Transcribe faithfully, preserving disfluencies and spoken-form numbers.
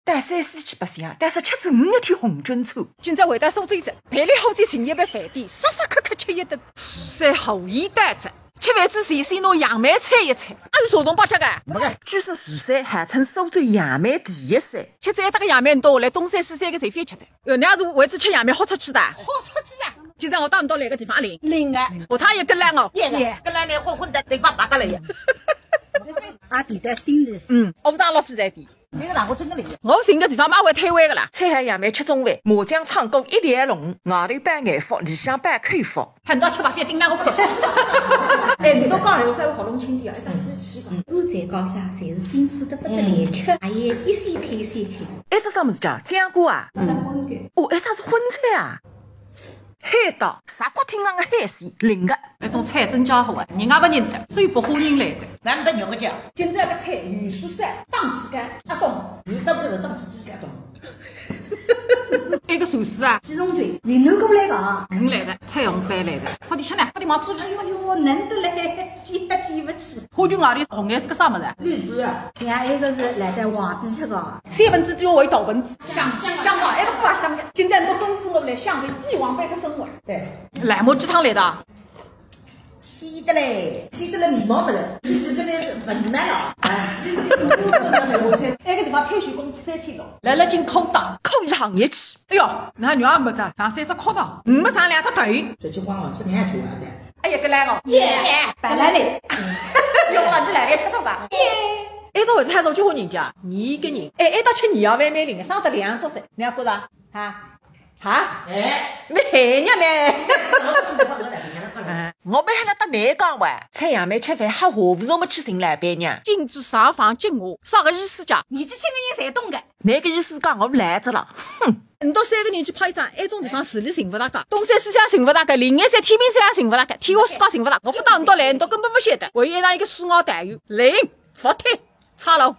到山西去白相，但是吃仔五日天红军餐。今朝回到苏州仔，办理好仔寻一爿饭店，煞煞克克吃一顿。苏州好一带子，吃饭之前先拿杨梅采一采。阿有茶冻包吃个？没个。据说苏州号称苏州杨梅第一山。吃仔搿个杨梅，侬到来东山西山个侪覅吃仔。哟，侬也是为仔吃杨梅豁出去的？豁出去啊！今朝我带侬到哪个地方？阿灵。灵个。下趟也跟来我。也个，跟来呢，混混的地方白搭了呀。阿弟的心里。嗯，我勿当老夫在地。 那个哪个真的灵？我寻个地方蛮会推位个啦。采好杨梅吃中饭，麻将唱歌一条龙，外头包眼福，里向包口福。很多吃吧，覅盯那个口。哎，侬讲闲话稍微喉咙轻点啊，一搭水气吧。我在高山侪是精致得不得了，吃还有一些配一些配。哎，搿啥物事叫酱瓜啊？嗯。哦，哎，搿是荤菜啊？ 海带，啥个听上个海鲜，灵个。搿种菜真家伙啊，人家勿认得，只有白话人来着。俺勿认个叫。今朝个菜有蔬菜，档次高，阿懂？有得勿是档次之高懂？埃个寿司啊，鸡枞菌，云南过来个啊。人来了，彩虹饭来了，快点吃呢，快点忙做。哎呦呦，难得嘞，记也记勿起。花卷外头红颜色个啥物事啊？绿植啊。像埃个是来自皇帝吃个啊。三分之一为豆粉子。 香香香啊，埃个勿香个。今朝侬跟仔我来享受帝王般个生活。对。辣木鸡汤来的。鲜得嘞，鲜得嘞，眉毛没了，就是这边是很难了啊。哎。埃个地方退休工资三千六，来了进口档，可以行业去。哎哟，㑚肉也没着，上三只壳头，没上两只头。这句话啊，是人家听来的。哎呀，搿来哦。耶，白来嘞。用了，你来了，吃着吧。耶。埃个位置还是我结婚人家，你一个人。哎，埃搭吃年夜饭蛮灵个，省得两桌子，侬觉着？ 哈？哈？哎。侬害人呢？哎，我没喊伊搭侬讲哇，采杨梅吃饭，还何勿是我们去寻老板娘？进去上房进我，啥个意思讲？年纪轻个人侪懂个。侬个意思讲我来着了，哼！侬到三个人去拍一张，埃种地方市里寻勿着个，东山西山寻勿着个，灵岩山、天平山也寻勿着个，天下世界寻勿着，我勿带侬到来，侬都根本勿晓得。还有一张一个苏澳导游，灵，服帖，差了。